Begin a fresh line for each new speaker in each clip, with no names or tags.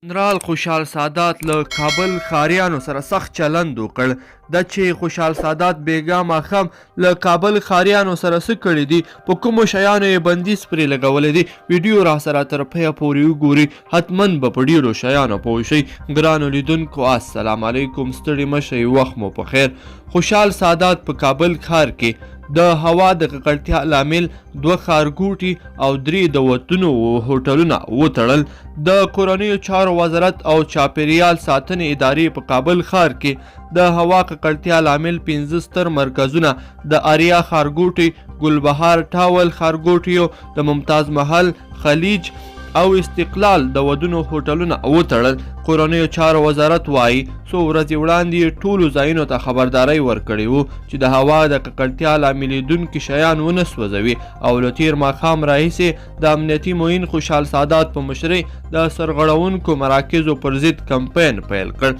جنرال خوشحال سادات له کابل ښاریانو سره سخت چلند وکړ. دا چې خوشحال سادات بیګا ماښام له کابل ښاریانو سره څه کړي دي، په کومو شیانو یې بندیز پرې لګولی دی، ویډیو راسره تر پایه پورې وګوري، حتما به په ډیرو شیانو پوه شئ. ګرانو لیدونکو السلام علیکم، ستړي مه شئ، وخت مو په خیر. خوشحال سادات په کابل ښار کې د هوا د ککړتیا لامل دوه ښارګوټي او درې د وطنو هوټلونه وتړل. د کورنیو چارو وزارت او چاپیریال ساتنې ادارې په کابل ښار کې د هوا ککړتیا لامل 15 ستر مرکزونه د اریا ښارګوټي، ګلبهار ټاول ښارګوټیو، د ممتاز محل، خلیج او استقلال د ودونو هوټلونه وتړل. کورنیو چارو وزارت وایي څو ورځې وړاندې یې ټولو ځایونو ته خبرداری ورکړی و چې د هوا د ککړتیا لاملېدونکي شیان ونه سوځوي او له تېر ماښام راهیسې د امنیتي معین خوشحال سادات په مشرۍ د سرغړونکو مراکزو پر ضد کمپاین پیل کړ.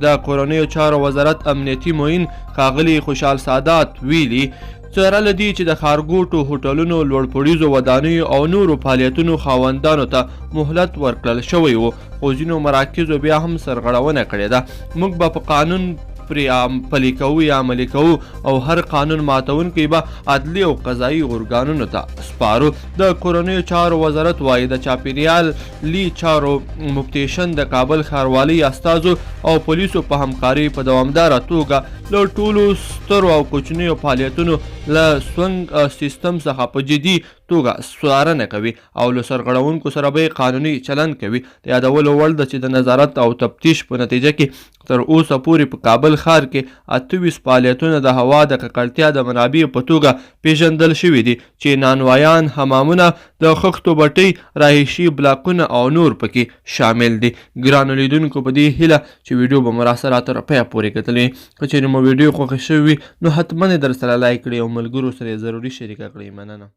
د کورنیو چارو وزارت امنیتي معین ښاغلي خوشحال سادات ویلي، سره له دې چې د ښارګوټو، هوټلونو، لوړپوړیزو ودانیو او نورو فعالیتونو خاوندانو ته مهلت ورکړل شوی و، خو ځینو مراکزو بیا هم سرغړونه کړې ده. موږ به په قانون پرې پلي کوو یا عملي کوو او هر قانون ماتونکی به عدلي او قضایي ارګانونو ته سپارو. د کورنیو چارو وزارت وایي د چاپیریالي چارو مفتشن د کابل ښاروالۍ استازو او پولیسو په همکارۍ په دوامداره توګه له ټولو سترو او کوچنیو فعالیتونو له سونګ سیستم څخه په جدي توګه څارنه کوي او له سرغړونکو سره به یې قانوني چلند کوي. د یادولو وړ ده چې د نظارت او تفتیش په نتیجه کې تر اوسه پورې په کابل ښار کې 28 فعالیتونه د هوا د ککړتیا د منابعو په توګه پیژندل شوي دي چې نانوایان، حمامونه، د خښتو بټۍ، رهایشي بلاکونه او نور پکې شامل دي. ګرانو لیدونکو په دې هیله چې ویډیو به مو راسره تر پایه پورې کتلې. که چېرې مو ویډیو خوښه شوې وي نو حتما یې درسره لایک کړئ او ملګرو سره یې ضروري شریکه کړئ. مننه.